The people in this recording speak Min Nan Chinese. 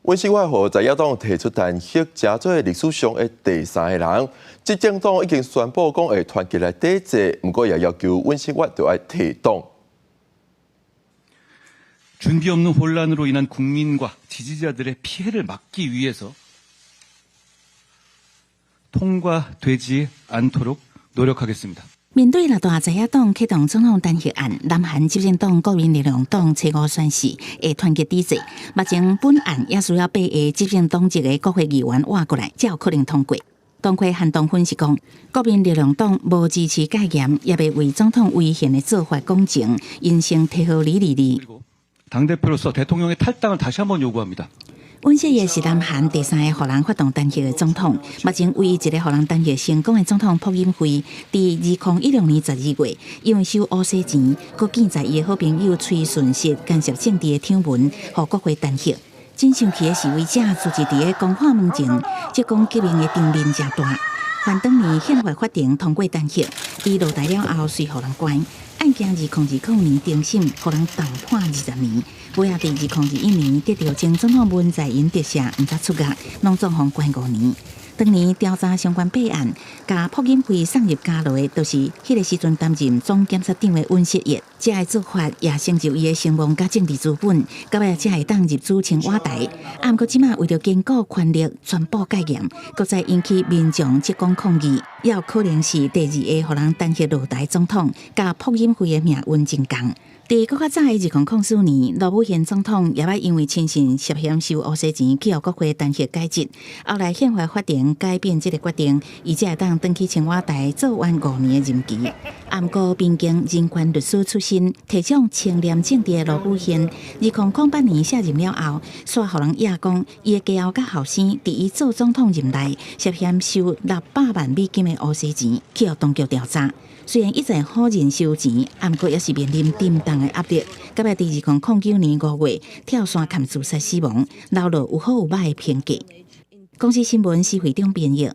尹錫悅予在野黨提出彈劾，成做歷史上的第三个人。執政黨已經宣布講會團結來抵制，毋過也要求尹錫悅著愛退黨。 준비 없는 혼란으로 인한 국민과 지지자들의 피해를 막기 위해서 통과되지 않도록 노력하겠습니다. 面對六大在野黨啟動總統彈劾案，南韓執政黨國民力量黨初五宣示會團結抵制。目前本案也需要八個執政黨籍的國會議員倚過來，才有可能通過。黨魁韓東分析講，國民力量黨無支持戒嚴，也袂為總統違憲的做法講情，𪜶先提予你離離。 당대표로서 대통령의 탈당을 다시 한번 요구합니다. 尹錫悅是南韓第三个予人發動彈劾的總統，目前唯一一个予人彈劾成功的總統朴槿惠，佇2016年12月，因為收烏西錢，閣記載伊的好朋友崔順實干涉政治的醜聞，予國會彈劾。真生氣的示威者聚集佇咧光化門前，這講革命的場面誠大。還當年憲法法庭通過彈劾，伊落台了後隨予人關。案件2020年庭審，予人重判20年。尾仔佇2021年得著前總統文在寅特赦，毋才出獄，攏總予關5年。當年調查相關弊案，共朴槿惠送入監牢的，就是彼个時陣擔任總檢察長的尹錫悅。這个做法也成就伊的聲望佮政治資本，到尾才會當入主青瓦台。啊，毋過這馬為著堅固權力，宣布戒嚴，閣再引起民眾職工抗議，也有可能是第二个予人彈劾落台總統，佮朴槿惠的命運真仝。佇閣較早的2004年，盧武鉉總統也捌因為親信涉嫌收烏西錢，去予國會彈劾解職。後來憲法法庭改變這个決定，伊才會當轉去青瓦台做完5年的任期。啊，毋過邊境人權律師出身，提倡清廉政治的盧武鉉，2008年卸任了後，煞予人指講，伊的家後佮後生佇伊做總統任內涉嫌收600萬美金的烏西錢，去予當局調查。雖然一再否認收錢，啊，毋過也是面臨沉重的壓力。到尾佇2009年5月跳傘崁自殺死亡，留落有好有䆀的評價。公視新聞施惠中編譯。